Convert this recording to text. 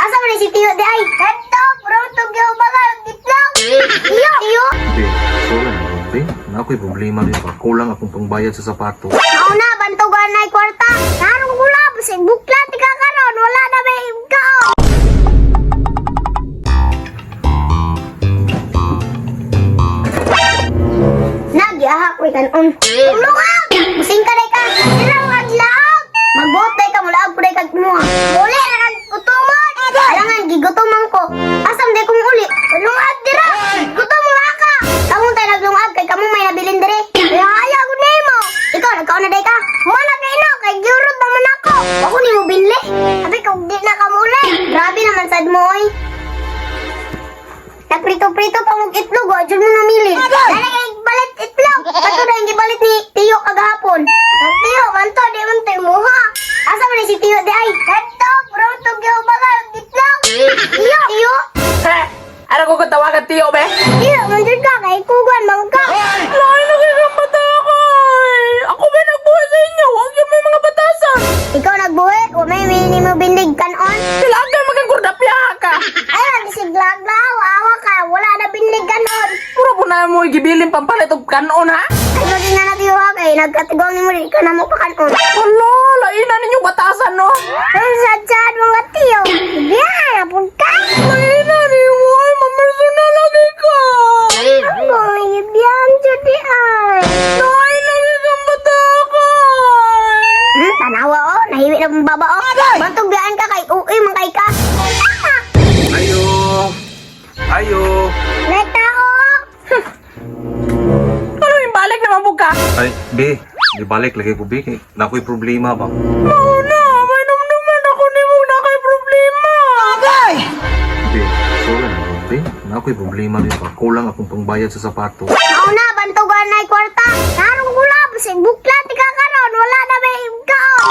Asa man si Tiyo di ay? Kanto, pronto gyud mga itlog. Tiyo, Tiyo. Be, sorry na ron, be. Na ako'y problema rin pa. Kulang akong pangbayad sa sapato. Mauna, bantugan na kwarta. Narong gulab, sa buklat ti ka karon, wala na may kao. Nagyaha ko'y kanon. Tulungag! Musing ka day ka! Sirang aglaag! Magbuot day ka, mulaag ko day kag muha. Muli na kag gutomon! Alangan, gigutoman ko. Asam day kong uli. Tulungag dira! Gutom nga ka! Kamong tayo naglungag kay kamong may nabilin dire. Kaya ayaw ko nimo. Ikaw, nagkaon na day ka. Muna kay no, kay giurot naman ako. Ako ni mo binli. Sabi ko, di na ka muli. Grabe naman sad mo, oy. Nagprito-prito pa mong itlog, oh. Diyan mo namili. Dali kay balit itlog. Kato na yung gibalit ni Tiyo kagahapon. Ang Tiyo, manto, di man tayo muha. Asa man ni si Tiyo di ay? Kanto, pronto gyud mga itlog. Tiyo, Tiyo. He! Ano ko katawagan tiyo, be? Tiyo, mandun ka kay kugan mangka. Lain na kay bata ko! Ako ba nagbuhay sa inyo? Huwag yung may mga batasan! Ikaw nagbuhi, o may mini mo bindig kanon. Kailangan magagurdapya ka! Ay, nagsiglag-law, awa ka, wala na bindig kanon. Puro po na mo igibilin pampalit og kanon, ha? Ay, pati na na Tiyo ha, kay nagkatigong ni mo rin ka na mo pa kanon. Hala, lainan ninyo batasan, no? Ang sad-sad mga tiyo. Biyan, apun ka. Lainan ninyo, ay, mamersonal lagi ka! Ang mga biyan, judi ay. Lainan kang bata ko! Tanawa oh, nahiwi na mong baba oh. Bantog biyaan ka kay uwi man kay ka. Ayo! Ayo! May tao. Oh. Ano yung balik naman po ka? Ay, be. Di balik lagi ko, be. Kay na ako'y problema ba? Mauna, may numduman ako ni mo na kay problema! Be, sorry na ron, be. Na ako'y problema rin pa. Kulang akong pangbayad sa sapato. Mauna, bantugan na kwarta. Narong gulab, sa buklat ti ka karon, wala na may kao.